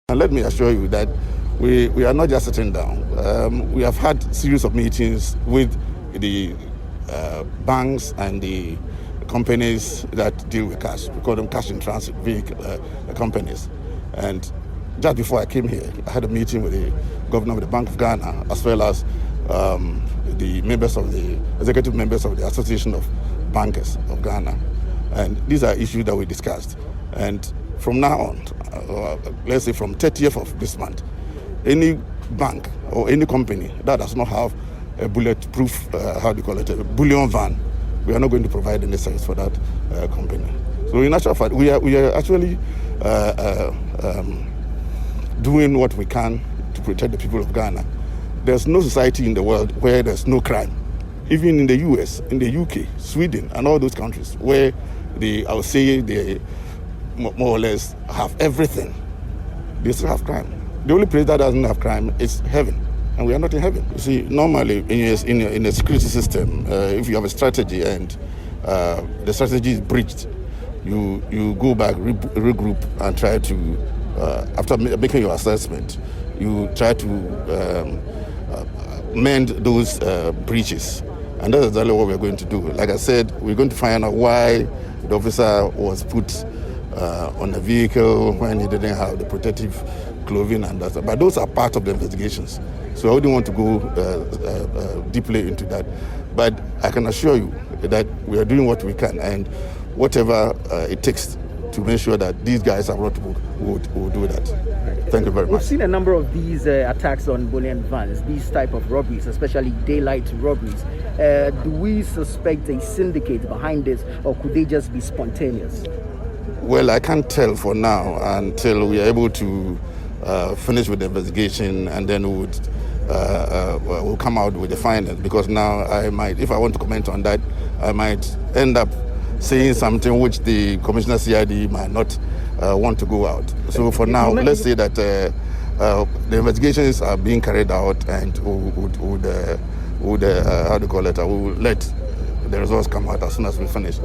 And let me assure you that we are not just sitting down. We have had series of meetings with the banks and the companies that deal with cash. We call them cash in transit vehicle companies. And just before I came here, I had a meeting with the governor of the Bank of Ghana, as well as the members of the executive members of the Association of Bankers of Ghana. And these are issues that we discussed. And from now on, let's say from 30th of this month, any bank or any company that does not have a bulletproof, how do you call it, a bullion van, we are not going to provide any service for that company. So in actual fact, we are actually doing what we can to protect the people of Ghana. There's no society in the world where there's no crime. Even in the US, in the UK, Sweden, and all those countries where they, I would say, they more or less have everything, they still have crime. The only place that doesn't have crime is heaven, and we are not in heaven. You see, normally in a security system, if you have a strategy and the strategy is breached, you go back, regroup, and try to, after making your assessment, you try to mend those breaches. And that's exactly what we're going to do. Like I said, we're going to find out why the officer was put on the vehicle when he didn't have the protective clothing and that. But those are part of the investigations. So I wouldn't want to go deeply into that. But I can assure you that we are doing what we can, and whatever it takes to make sure that these guys are brought to book, we will do that. Thank you very We've much. seen a number of these attacks on bullion vans, these type of robberies, especially daylight robberies. Do we suspect a syndicate behind this, or could they just be spontaneous? Well, I can't tell for now until we are able to finish with the investigation, and then we would we'll come out with the findings. Because now I might, if I want to comment on that, I might end up saying something which the commissioner CID might not want to go out. So for now, let's say that the investigations are being carried out, and we would, how do you call it? We will let the results come out as soon as we finish.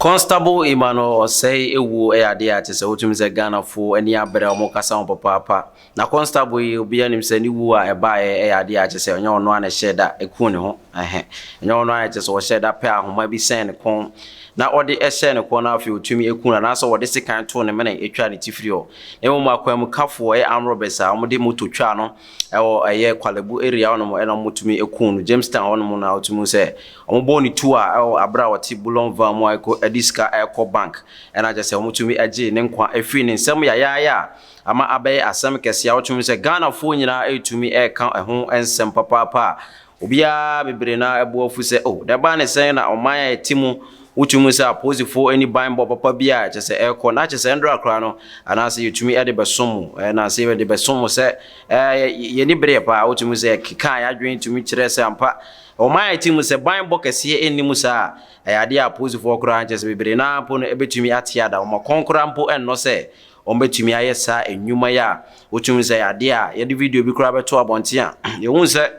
Constable Emmanuel Osei ewu ɛyɛ adeɛ a kyerɛ sɛ wotumi sɛ Ghanafoɔ ani abere a wɔkasa ho papaapa. Na constable yi, obiara nim sɛ ne wu a ɛbaeɛ ɛyɛ adeɛ a kyerɛ sɛ ɔnyɛ ɔno a na ɛhyɛ da ɛku ne ho. Ɛhɛ, ɛnyɛ ɔno a kyerɛ sɛ ɔhyɛ da pɛ ahoma bi sɛn ne kɔn na ɔde ɛhyɛ ne kɔn no, afei otumi eku no, anaasɛ ɔde sekan too ne mene etwa ne ti firi hɔ. Na mmom akwanmukafoɔ, ɛyɛ armed robbers a wɔde moto twa no ɛwɔ ɛyɛ Korle Bu area hɔnom, ɛna wɔtumi eku no Jamestown hɔnom, na wɔtumi sɛ wɔbɔ ne tu a ɛwɔ abere a wɔte bullion van mu a ɛkɔ ɛde sika ɛkɔ bank, ɛna kyerɛ sɛ wɔtumi ɛgye ne nkwa efiri ne nsam yayaaya a ama abɛyɛ asɛm kɛseɛ a wɔtumi sɛ Ghanafoɔ nyinaa ɛretumi ɛreka ɛho nsɛm papaapa, a obiara bebree na ɛbo afu sɛ, oh, dɛbaa ne sɛn na ɔman a ɛte mu wotumi sɛ apolisifoɔ ani banbɔ papa bi a kyerɛ sɛ ɛrekɔ na kyerɛ sɛ ndora koraa no, anaasɛ yɛtumi ɛde bɛsom mu, ɛna sɛ yɛde bɛsom mu sɛ ɛɛ yɛni bere paa, wotumi sɛ keka yɛadwene tumi kyerɛ sɛ ampa ɔman a ɛte mu sɛ banbɔ kɛseɛ ɛnni mu saa, ɛyɛ adeɛ a apolisifoɔ koraa kyerɛ sɛ bebree naa mpo no ɛbɛtumi ate ada wɔn kɔn koraa mpo, ɛnnɔ sɛ wɔn bɛtumi ayɛ saa nnwuma yi a wotumi sɛ adeɛ a yɛde video bi koraa bɛto abɔnten a yɛhu sɛ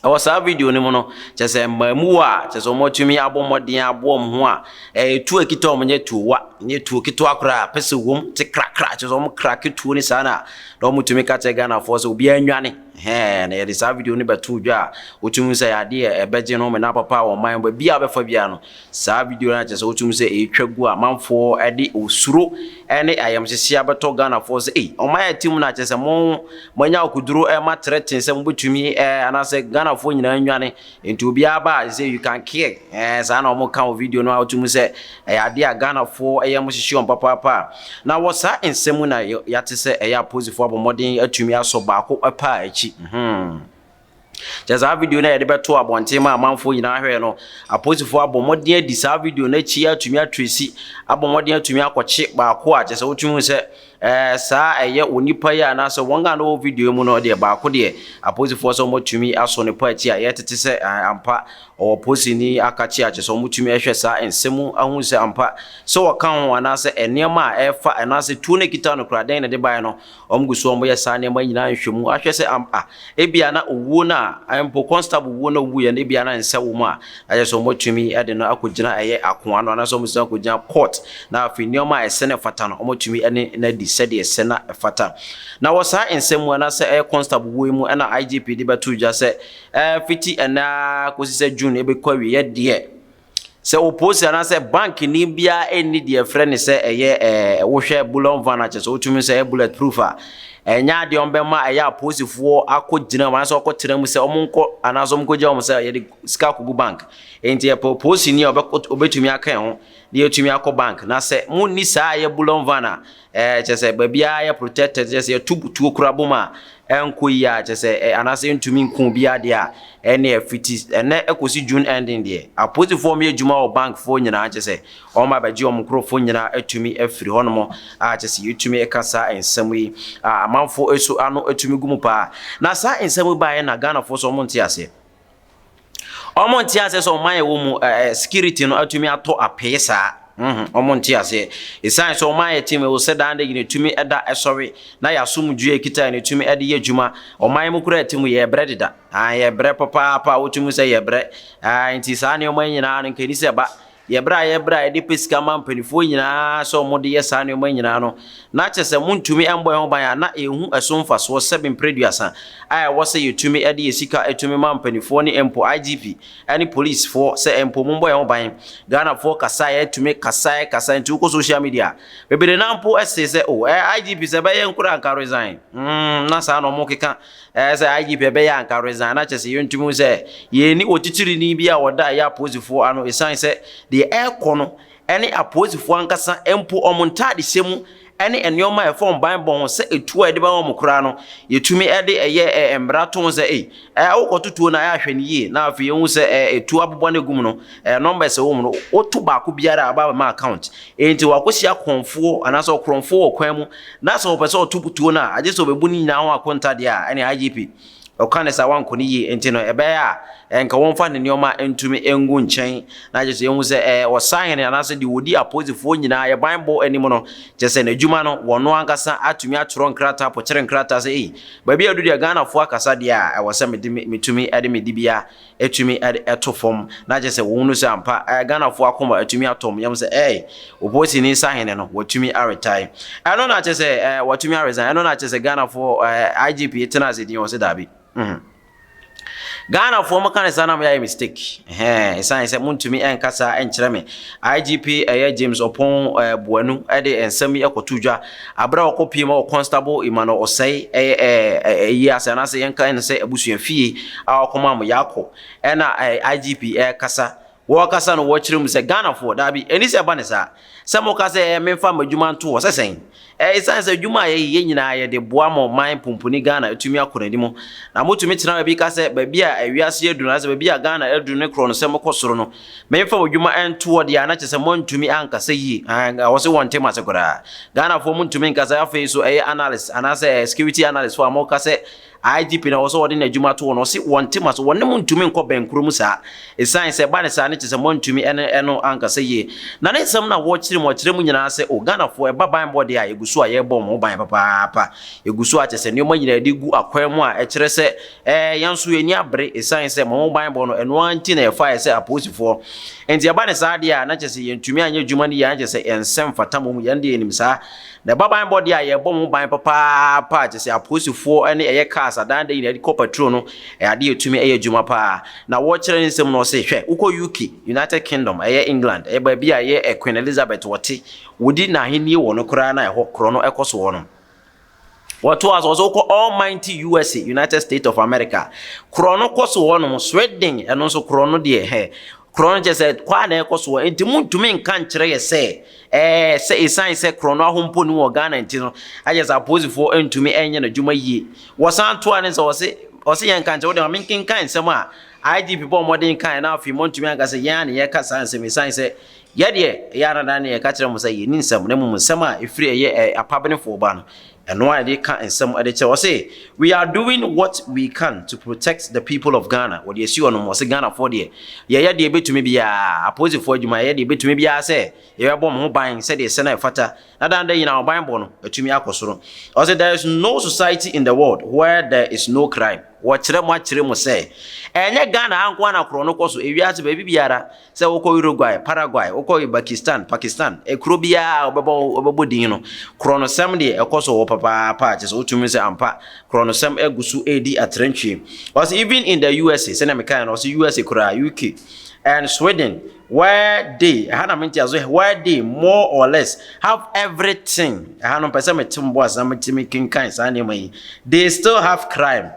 ɛwɔ saa video no mu no, kyerɛ sɛ mmaamu a kyerɛ sɛ wɔatumi abɔ mmɔden aboɔ wɔn ho a ɛyɛ tuo ekita wɔn, nyɛ tuo wa, nyɛ tuo ketewa koraa, pɛ sɛ wɔm te krakra, kyerɛ sɛ wɔn krake tuo ne saa na wɔn tumi ka kyerɛ Ghanafoɔ sɛ obiara nwane hɛn. Na yɛde saa video no bɛto dwa a wotumi sɛ adeɛ ɛbɛgye no mena papa wɔ ɔman baabi a bɛfa biara no, saa video no kyerɛ sɛ wotumi sɛ ɛtwa gu a amanfoɔ ɛde osuro ɛne ayamhyehyeɛ abɛtɔ Ghanafoɔ sɛ ei, ɔman a ɛte mu no kyerɛ sɛ mo moanya akoduro ɛma trɛten sɛ mobɛtumi ɛɛ anaasɛ Ghanafoɔ nyinaa nwane, nti obiara ba a sɛ you can kill ɛɛ saa na wɔn ka wɔ video no a wotumi sɛ ɛyɛ adeɛ a Ghanafoɔ ɛyɛ mo hyehyɛ wɔn papaapa. Na wɔ saa nsɛm na yɛate sɛ ɛyɛ apolisifoɔ abɔ mmɔden atumi asɔ baako ɛpa akyi. Kyɛ saa video no a yɛde bɛto abɔnten ma amanfoɔ nyinaa hwɛ no, apolisifoɔ abɔ mmɔden adi saa video no akyi atumi atrace, abɔ mmɔden atumi akɔkye baako a kyɛ sɛ wotumi sɛ Ɛɛ saa ɛyɛ onipa yi anaasɛ wɔn a na wɔwɔ video mu no deɛ baako deɛ apolisifoɔ sɛ wɔatumi asɔ ne pa akyi a yɛtete sɛ ampa ɔwɔ polisini akakye a kyerɛ sɛ wɔtumi hwɛ saa nsɛm mu ahu sɛ ampa sɛ wɔka ho anaasɛ nneɛma a ɛfa anaasɛ tuo no ekita no koraa dɛn na ɛde baeɛ no. Wɔn gu so wɔyɛ saa nneɛma nyinaa nhwɛmu ahwɛ sɛ ampa ebia na owuo no a mpo constable wuo no owuiɛ no ebia na nsa wɔ mu a ɛyɛ sɛ wɔatumi de no akɔgyina ɛyɛ akoa no anaasɛ wɔatumi akɔgyina court na afei nneɛma a ɛsɛ na ɛfata no wɔatumi ne no adi sɛdeɛ ɛsɛ na ɛfata. Na wɔ saa nsɛm mu anaasɛ ɛyɛ constable wuo yi mu ɛna IGP de bɛto dwa sɛ ɛfiti ɛnnɛ ara kɔsi sɛ June ɛbɛkɔ awieɛ deɛ sɛ oposi anaasɛ bankni biara nni deɛ ɛfrɛ ne sɛ ɛyɛ ɛɛ wohwɛ bullion van akyɛ sɛ wotumi sɛ ɛyɛ bullet proof a ɛnyɛ adeɛ wɔn bɛma ɛyɛ apolisifoɔ akɔ gyina mu anaasɛ ɔkɔ tena mu sɛ wɔn nkɔ anaasɛ wɔn nkɔgya wɔn sɛ yɛde sika akɔgu bank nti yɛpɛ oposini a ɔbɛkɔ ɔbɛtumi aka ho na yɛtumi akɔ bank na sɛ mo nni saa ɛyɛ bullion van a Ɛɛ kyerɛ sɛ baabiara yɛ protected, kyerɛ sɛ yɛto tuo koraa bom a ɛnkɔ yie a kyerɛ sɛ ɛ anaasɛ ɛntumi nku obiara deɛ a, ɛnneɛ fiti ɛnnɛ kɔsi June ending deɛ, apolisifoɔ a wɔyɛ adwuma wɔ bankfoɔ nyinaa kyerɛ sɛ wɔn abɛgye wɔn nkurɔfoɔ nyinaa atumi afiri hɔnom a kyerɛ sɛ yɛtumi ka saa nsɛm yi a amanfoɔ nso ano atumi gu mu paa. Na saa nsɛm yi baeɛ na Ghanafoɔ nso wɔnte aseɛ. Wɔn nte aseɛ sɛ ɔman a ɛwɔ mu ɛɛ security no atumi atɔ apee saa. Mhm, wɔn nte aseɛ. Ɛsiane sɛ ɔman a yɛte mu ɛwɔ sɛ daa da nyina tumi ɛda ɛsɔre na yɛasomdwoeɛ ɛkita yɛn tumi ɛde yɛ adwuma. Ɔman mu koraa ɛte mu yɛbrɛ deda. Ah, yɛbrɛ papaapa a wotumi sɛ yɛbrɛ. Ah, nti saa nneɛma yi nyinaa no nka ɛni sɛ ɛba. Yɛ berɛ a yɛbrɛ a yɛde pɛ sika ma mpanimfoɔ nyinaa sɛ wɔde yɛ saa nneɛma nyinaa no, na kyerɛ sɛ montumi mmɔ yɛn ho ban a, na yɛnhu ɛso mfasoɔ sɛbe mprɛ aduasa a ɛwɔ sɛ yɛtumi de yɛn sika tumi ma mpanimfoɔ ne mpo IGP ne policefoɔ sɛ mpo mommɔ yɛn ho ban. Ghanafoɔ kasaeɛ tumi kasaeɛ kasaeɛ nti wokɔ social media a, bebree no ara mpo see sɛ oh eh, IGP sɛ ɛbɛyɛ nkora anka resign. Mm, na saa na wɔkeka. Ɛɛ sɛ IGP ɛbɛyɛ a anka resign na kyerɛ sɛ yɛntumi hu sɛ yɛnni otitirini bi a ɔda ɛyɛ apolisifoɔ ano ɛsiane sɛ deɛ ɛrekɔ no ɛne apolisifoɔ ankasa mpo wɔn ntaadehyɛ mu ɛne nneɛma a ɛfa wɔn banbɔ ho sɛ etuo a yɛde bɛma wɔn koraa no yɛtumi ɛde ɛyɛ ɛɛ mmara to ho sɛ ei ɛɛ wokɔto tuo no a ahwɛ no yie na afei yɛhu sɛ ɛɛ etuo abobɔ no egu mu no ɛɛ numbers ɛwɔ mu no woto baako biara a aba abɛma account enti wakɔhyia kɔnfoɔ anaasɛ ɔkorɔmfoɔ wɔ kwan mu Na sɛ ɔpɛ sɛ ɔto tuo no a, agye sɛ ɔbɛbu ne nyinaa ho akonta deɛ a, ɛne IGP. Ɔka no saa, wankɔ no yie. Nti no, ɛbɛyɛ a ɛnka wɔmfa ne nneɛma ntumi ngu nkyɛn na kyerɛ sɛ yɛhu sɛ ɛɛ ɔsahene anaasɛ deɛ ɔdi apolisifoɔ nyinaa yɛ banbɔ anim no, kyerɛ sɛ n'adwuma no, wɔno ankasa atumi atwerɛ nkrataa, pɔkyerɛ nkrataa sɛ ei, baabi a adu deɛ Ghanafoɔ akasa deɛ a, ɛwɔ sɛ mede metumi de me dibea atumi de to fam na kyerɛ sɛ wɔhunu sɛ ampa eh, Ghanafoɔ akoma atumi atɔ wɔn yam sɛ eh, oposini sahene no watumi aretae. Ɛno na kyerɛ sɛ eh, watumi aresign. Ɛno na kyerɛ sɛ Ghanafoɔ eh, IGP tena ase din wɔ sɛ daabi. Mm -hmm. Ghanafoɔ mo ka ne saa na mo yɛ mistake. Ɛhɛn, ɛsan sɛ montumi ɛnka saa ɛnkyerɛ me. IGP ɛyɛ James Opon eh, Boanu ɛde nsɛm yi ɛkɔto dwa abere a ɔkɔ pie ma wɔ Constable Emmanuel Osei ɛyɛ ɛɛ ɛyi ase anaasɛ yɛnka ɛno sɛ abusua fie a ɔkɔma mo yɛakɔ ɛna ɛɛ IGP ɛrekasa wɔrekasa no wɔkyerɛ mu sɛ Ghanafoɔ daabi ɛni sɛ ɛba ne saa sɛ moka sɛ ɛɛ memfa m'adwuma nto hɔ sɛ sɛn ɛɛ ɛsiane sɛ adwuma a yɛyɛ yɛn nyinaa yɛde boa ma ɔman pumpuni Ghana atumi akɔ n'anim na motumi tena baabi ka sɛ baabi a ewiase aduru anaasɛ baabi a Ghana aduru ne korɔ no sɛ mokɔ soro no Memfa mo dwuma nto hɔ deɛ a na kyerɛ sɛ moantumi ankasa yie. Ɛwɔ sɛ wɔnte mo ase koraa. Ghanafoɔ montumi nkasa. Afei nso ɛyɛ analyst anaasɛ security analyst foɔ a moka sɛ IGP na ɛwɔ sɛ wɔde n'adwuma to hɔ no, ɔse wɔnte mo ase. Wɔne mo ntumi nkɔ bɛnkoro mu saa. Ɛsiane sɛ ɛba ne saa no kyerɛ sɛ moantumi ɛne ɛno ankasa yie. Na ne nsɛm no a wɔkyerɛ mu, ɔkyerɛ mu nyinaa sɛ o Ghanafoɔ ɛba banbɔ deɛ a yɛgu so a yɛrebɔ mo ho ban papaapa. Yɛgu so a kyerɛ sɛ nneɛma nyinaa yɛde gu akwan mu a ɛkyerɛ sɛ Ɛɛ, yɛn nso yɛn ani abere esiane sɛ mo ho banbɔ no, ɛno ara nti na yɛfaeɛ sɛ apolisifoɔ. Enti ɛba no saa deɛ a, na kyerɛ sɛ yɛntumi anyɛ adwuma no yie, na kyerɛ sɛ ɛnsɛ mfata mmom, yɛn deɛ yɛnim saa. Na ɛba banbɔ deɛ a, yɛbɔ mo ho ban papaapa, kyerɛ sɛ apolisifoɔ ne ɛyɛ cars adan da nyinaa de kɔ patrol no, ɛyɛ adeɛ a ɛtumi yɛ adwuma paa. Na wɔrekyerɛ ne nsɛm no, ɔse, hwɛ, wokɔ UK, United Kingdom, ɛyɛ England, ɛyɛ baabi a ɛyɛ Queen Elizabeth wɔte, wɔdi n'ahennie wɔ no koraa na ɛhɔ korɔ no ɛkɔ soɔ no. Wɔtoa so, wɔsɛ wokɔ Almighty USA, United States of America. Korɔ no kɔ so hɔ nom, Sweden, ɛno nso korɔ no deɛ, hɛ, korɔ no kyɛ sɛ kɔ a na ɛkɔ soɔ. Nti montumi nka nkyerɛ yɛ sɛ, ɛɛ, sɛ ɛsiane sɛ korɔ no ahompo ni wɔ Ghana nti no, ayɛ sɛ apolisifoɔ ntumi nyɛ n'adwuma yie. Wɔsan toa ne sɛ wɔse, wɔse yɛn nka nkyerɛ, wo deɛ ma menkenkan nsɛm a IGP bɔɔ mmɔden kaeɛ na afei montumi anka sɛ yɛn a na yɛka saa nsɛm ɛsiane sɛ Yɛ deɛ, ɛyɛ a na daa ne yɛka kyerɛ mo sɛ yɛnni nsɛm, na mmom nsɛm a ɛfiri ɛyɛ apabenefoɔ ba no, ɛno a yɛde ka nsɛm de kyerɛ. Ɔse, We are doing what we can to protect the people of Ghana. Wɔde asi hɔ nom, ɔse Ghanafoɔ deɛ, yɛyɛ deɛ yɛbɛtumi biara, apolisifoɔ adwuma, yɛyɛ deɛ yɛbɛtumi biara sɛ yɛbɛbɔ mo ho ban sɛdeɛ ɛsɛ na ɛfata, na daa da nyinaa ɔbanbɔ no atumi akɔ soro. Ɔse, There is no society in the world where there is no crime. Wɔkyerɛ mo akyerɛ mu sɛ, ɛnyɛ Ghana ha nko ara na korɔ no kɔ so, ewiase baabi biara, Sɛ wokɔ Uruguay, Paraguay, wokɔ Pakistan, Pakistan, kuro biara a wobɛbɔ wobɛbɔ din no, korɔnosɛm deɛ ɛkɔ so wɔ papaapa, kyerɛ sɛ wotumi sɛ ampa korɔnosɛm agu so redi atrantwie. Ɔsɛ even in the USA, sɛnea mekaeɛ no, ɔsɛ USA koraa, UK and Sweden, where they, ɛha na mente aso, where they more or less have everything, ɛha no mpɛ sɛ mete mbɔ ase na metumi kenkan saa nneɛma yi, they still have crime.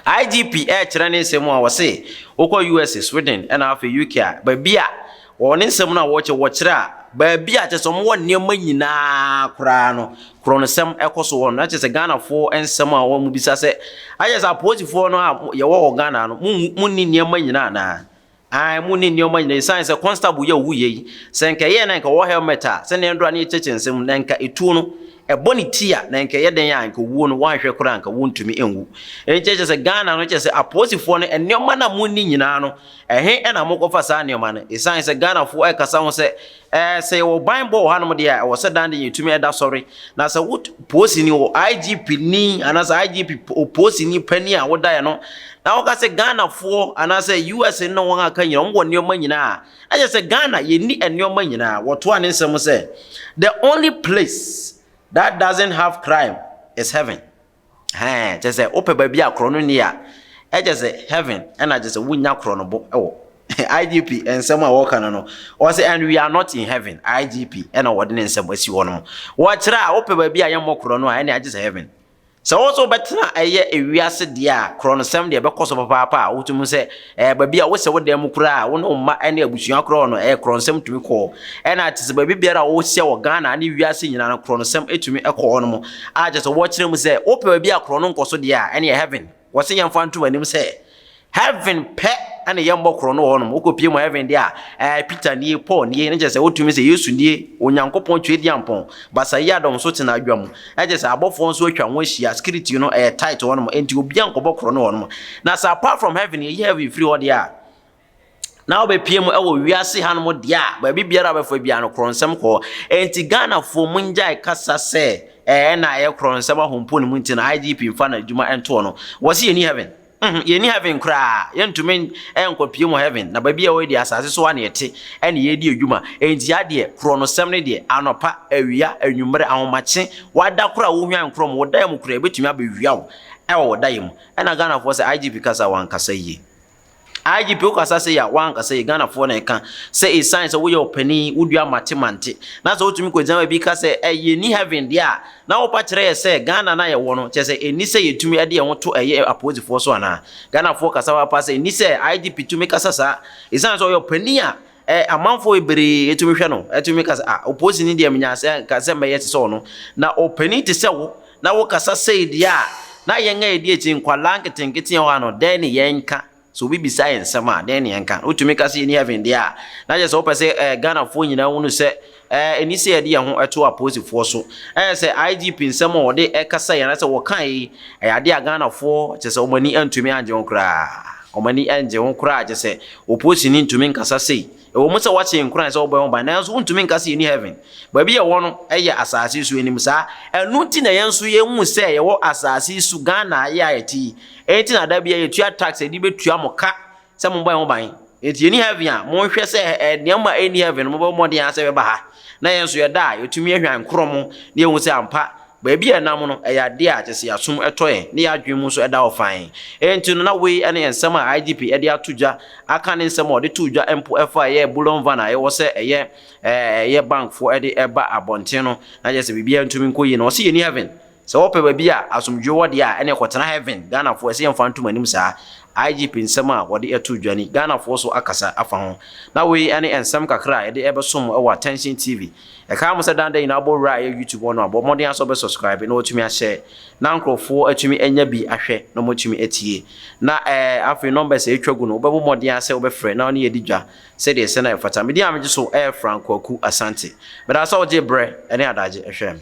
IGP rekyerɛ ne nsɛm a ɔse wokɔ USA, Sweden ɛna afei UK a baabi a wɔn ne nsɛm no a wɔkyɛ wɔkyerɛ a baabi a kyerɛ sɛ wɔwɔ nneɛma nyinaa koraa no korɔnosɛm ɛkɔ so wɔ no na kyerɛ sɛ Ghanafoɔ nsɛm a wɔn bisa sɛ ayɛ sɛ apolisifoɔ no a yɛwɔ wɔ Ghana no mo nni nneɛma nyinaa anaa? Ae, mo ne nneɛma nyinaa, esiane sɛ constable yi a owuiɛ yi, sɛ nka ɛyɛɛ na nka ɔwɔ helmet a, sɛdeɛ ndora ne yɛkyerɛkyerɛ nsɛm mu, na nka etuo no, ɛbɔ ne ti a, na nka ɛyɛ dɛn a, nka owuo no, wanhwɛ koraa nka wontumi nwu. Enti kyerɛ sɛ Ghana no, kyerɛ sɛ apolisifoɔ no, nneɛma no a monni nyinaa no, ɛhe na mokɔfa saa nneɛma no? Esiane sɛ Ghanafoɔ ɛkasa ho sɛ, Ɛɛ, sɛ yɛwɔ banbɔ wɔ hanom deɛ a, ɛwɔ sɛ dan de yɛtumi ɛda sɔre. Na sɛ wo poosini wɔ IGP ni anaasɛ IGP opoosini panin a wodaeɛ no, na woka sɛ Ghanafoɔ anaasɛ US ne wɔn a aka nyinaa, wɔn wɔ nneɛma nyinaa a, na kyerɛ sɛ Ghana yɛnni nneɛma nyinaa. Wɔtoa ne nsɛm sɛ, The only place that doesn't have crime is heaven. Hɛn, kyerɛ sɛ wopɛ baabi a korɔ no nni a, ɛkyɛ sɛ heaven ɛna kyerɛ sɛ wonya korɔ no bo wɔ. IGP nsɛm a wɔka no no, wɔsɛ and we are not in heaven. IGP ɛna wɔde ne nsɛm asi hɔ nom. Wɔkyerɛ a wopɛ baabi a yɛmmɔ korɔ no a ɛne agye sɛ heaven. Sɛ wo nso wobɛtena ɛyɛ ewiase deɛ a korɔnosɛm deɛ ɛbɛkɔ so papaapa a wotumi sɛ ɛɛ baabi a wosɛ wo dan mu koraa a wo ne wo mma ne abusua koraa no ɛyɛ korɔnosɛm tumi kɔɔ Ɛna te sɛ baabi biara a wohyia wɔ Ghana ne wiase nyinaa no korɔnosɛm tumi kɔ hɔ nom a kyerɛ sɛ wɔkyerɛ mu sɛ wopɛ baabi a korɔno nkɔ so deɛ a ɛneɛ heaven. Wɔse yɛmfa nto anim sɛ heaven pɛ ɛna yɛmmɔ korɔno wɔ hɔ nom. Wokɔpie mu heaven deɛ a ɛɛ Peter nie, Paul nie, ne kyerɛ sɛ wotumi sɛ Yesu nie, Onyankopɔn Tweadiampɔn, Basayi Adɔm nso tena adwa mu. Ɛkyerɛ sɛ abɔfoɔ nso atwa ho ahyia, security no ɛyɛ tight hɔ nom, enti obiara nkɔbɔ korɔno wɔ hɔ nom. Na sɛ apart from heaven yɛyi heaven firi hɔ deɛ a, na wobɛpie mu wɔ wiase hanom deɛ a, baabi biara a wobɛfa biara no, korɔnsɛm kɔ hɔ. Enti Ghanafoɔ mongyae kasa sɛ ɛɛ na ɛyɛ korɔnsɛm ahompo ne mu nti na IGP mfa n'adwuma ntoɔ no. Wɔse yɛnni heaven. Mm, yɛnni heaven koraa. Yɛntumi nkɔpie mu heaven. Na baabi a ɛwɔ deɛ asase so ha na yɛte ɛne yɛredi adwuma. Enti adeɛ, korɔnosɛm no deɛ, anɔpa, awia, anwummerɛ, ahomakye, wada koraa wohwan korɔ mu, wo dan mu koraa ɛbɛtumi abɛwia wo ɛwɔ wo dan mu. Ɛna Ghanafoɔ sɛ IGP kasa wankasa yie. IGP wo kasa sei a wankasa yi Ghanafoɔ na ɛka sɛ ɛsiane sɛ woyɛ ɔpanin wodua mate mante na sɛ wotumi kɔgyina baabi ka sɛ ɛ yɛnni heaven deɛ a na wopa kyerɛ yɛ sɛ Ghana na yɛwɔ no kyerɛ sɛ ɛnni sɛ yɛtumi de yɛn ho to ɛyɛ apolisifoɔ so anaa Ghanafoɔ kasa papa sɛ ɛnni sɛ IGP tumi kasa saa ɛsiane sɛ ɔyɛ ɔpanin a ɛ amanfoɔ bebree ɛtumi hwɛ no ɛtumi kasa ah ɔpolisini deɛ menya sɛ nka sɛ mɛyɛ te sɛ ɔno na ɔpanin te sɛ wo na wokasa sei deɛ a, na yɛn a yɛdi akyi, nkwadaa nketenkete a ɛwɔ ha no, dɛn ne yɛnka? Sɛ obi bisa yɛn nsɛm a, dɛn ne yɛnka? Wotumi ka sɛ yɛnni heaven deɛ a, na kyerɛ sɛ wopɛ sɛ eh, Ghanafoɔ nyinaa hunu sɛ eh, ɛni sɛ yɛde yɛn ho to apolisifoɔ so. Ɛyɛ sɛ IGP nsɛm a wɔde ɛkasa yɛn anaasɛ wɔka yi, ɛyɛ adeɛ a Ghanafoɔ kyerɛ sɛ wɔn ani antumi angye ho koraa. Wɔn ani angye ho koraa kyerɛ sɛ opolisini ntumi nkasa sei. Ɛwɔ mu sɛ wɔahyɛ yɛn nkuran sɛ wɔbɔ yɛn ho ban, nanso wontumi nka sɛ yenni heaven. Baabi a yɛwɔ no yɛ asase yi so, yenim saa. Ɛno nti na yɛn nso yehu sɛ yɛwɔ asase yi so, Ghana yi a yɛte yi. Enti na da biara yɛtua tax de betua mo ka sɛ mommɔ yɛn ho ban. Enti yenni heaven a, monhwɛ sɛ nneɛma a enni heaven no, mobɛbɔ mmɔden ara sɛ ɛbɛba ha. Na yɛn nso yɛda a, yɛatumi ahwan korɔmo na yɛahu sɛ ampa Baabi a yɛnam no, ɛyɛ adeɛ a kyerɛ sɛ yɛn asom tɔ yɛn, ne yɛn adwene mu nso da hɔ fann. Enti no, na wei ne nsɛm a IGP de ato dwa, aka ne nsɛm a ɔde too dwa mpo ɛfa ɛyɛ bullion van a ɛwɔ sɛ ɛyɛ ɛyɛ bankfoɔ de ba abɔnten no, na kyerɛ sɛ biribiara ntumi nkɔ yie no. Ɔse yɛnni heaven. Sɛ wɔpɛ baabi a asomdwoe wɔ deɛ a, ɛne kɔtena heaven. Ghanafoɔ, ɛsɛ yɛmfa ntom anim saa. IGP nsɛm a wɔde ɛto dwa ni, Ghanafoɔ so akasa afa ho. Na wei ɛne nsɛm kakra a yɛde ɛbɛsom ɛwɔ Attention TV. Ɛkaa mo sɛ danda nyinaa bɔ wura a ɛyɛ YouTube hɔ no a, bɔ mmɔden asɛ wobɛ subscribe na wɔtumi ahyɛ na nkurɔfoɔ atumi anya bi ahwɛ na wɔatumi atie. Na afei numbers a ɛtwa gu no, wobɛbɔ mmɔden asɛ wobɛfrɛ na wɔne yɛdi dwa sɛdeɛ ɛsɛ na ɛfata. Medi a megye so ɛyɛ Frank Kwaku Asante. Meda sɛ wogye berɛ ne adagye ɛhwɛ me.